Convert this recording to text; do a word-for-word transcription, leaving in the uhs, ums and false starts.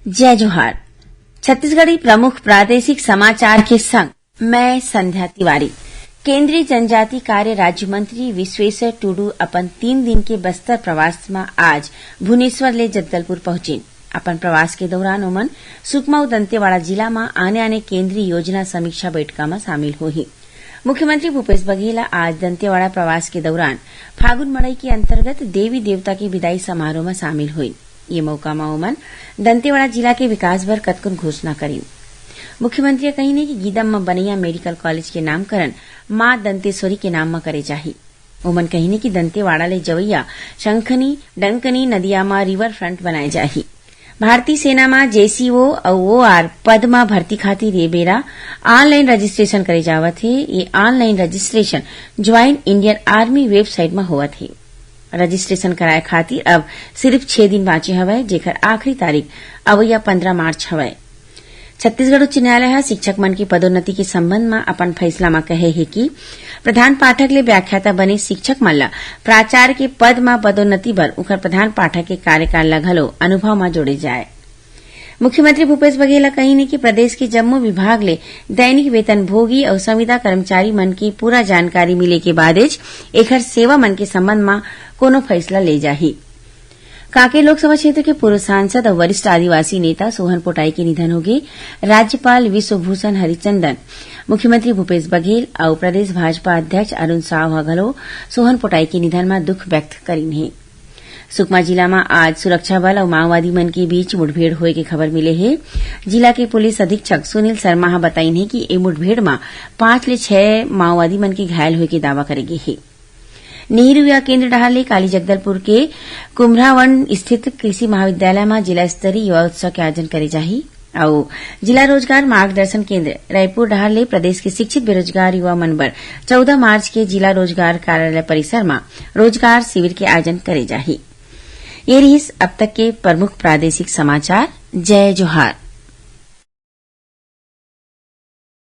जय जोहार। छत्तीसगढ़ी प्रमुख प्रादेशिक समाचार के संग मैं संध्या तिवारी। केंद्रीय जनजाति कार्य राज्य मंत्री विश्वेश्वर टुडू अपन तीन दिन के बस्तर प्रवास म आज भुवनेश्वर ले जगदलपुर पहुंचिन। अपन प्रवास के दौरान ओमन सुकमा अउ दंतेवाड़ा जिला म आने-आने केंद्रीय योजना समीक्षा बैठका म शामिल होही। मुख्यमंत्री भूपेश बघेल ह आज दंतेवाड़ा प्रवास के दौरान फागुन मड़ई के अंतर्गत देवी देवता के विदाई समारोह म शामिल होइन। ये मौका म ओमन दंतेवाड़ा जिला के विकास बर कतकुन घोषणा करिन। मुख्यमंत्री ह कहिन हे कि गीदम म बनैया मेडिकल कॉलेज के नामकरण मां दंतेश्वरी के नाम म करे जाही। ओमन कहिन हे कि दंतेवाड़ा ले जवैया शंखनी डंकनी नदिया म रिवर फ्रंट बनाए जाही। भारतीय सेना म जेसीओ अउ ओआर पद म भर्ती खातिर ये बेरा ऑनलाइन रजिस्ट्रेशन करे जावत हे। ये online registration join Indian army website म होवत हे। रजिस्ट्रेशन कराए खातिर अब सिर्फ छह दिन बांचे हवय, जेकर आखिरी तारीख अवइया पंद्रह मार्च हवय। छत्तीसगढ़ उच्च न्यायालय ह शिक्षक मन के पदोन्नति के संबंध म अपन फैसला म कहे हे कि प्रधान पाठक ले व्याख्याता बने शिक्षक मन ल प्राचार्य के पद म पदोन्नति बर उखर प्रधान पाठक के कार्यकाल ल घलो अनुभव म जोड़े जाए। मुख्यमंत्री भूपेश बघेल ह कहिन हे कि प्रदेश के जम्मो विभाग ले दैनिक वेतन भोगी अउ संविदा कर्मचारी मन के पूरा जानकारी मिले के बादेच एखर सेवा मन के संबंध म कोनो फैसला ले जाही। कांकेर लोकसभा क्षेत्र के पूर्व सांसद अउ वरिष्ठ आदिवासी नेता सोहन पोटाई के निधन होगे। राज्यपाल विश्वभूषण हरिचंदन, मुख्यमंत्री भूपेश बघेल अउ प्रदेश भाजपा अध्यक्ष अरुण साव ह घलो सोहन पोटाई के निधन म दुख व्यक्त करिन हे। सुकमा जिला म आज सुरक्षा बल अउ माओवादी मन के बीच मुठभेड़ होए के खबर मिले हे। जिला के पुलिस अधीक्षक सुनील शर्मा ह बताइन हे कि ए मुठभेड़ म पांच ले छह माओवादी मन के घायल होए के दावा करे गे हे। नेहरू युवा केंद्र डहार ले काली जगदलपुर के कुम्हरावन स्थित कृषि महाविद्यालय म जिला स्तरीय युवा उत्सव के आयोजन करे जाही अउ जिला रोजगार मार्गदर्शन केंद्र रायपुर डहार ले प्रदेश के शिक्षित बेरोजगार युवा मन बर चौदह मार्च के जिला रोजगार कार्यालय परिसर म रोजगार शिविर के आयोजन करे जाही। ये रिहिस अब तक के प्रमुख प्रादेशिक समाचार। जय जोहार।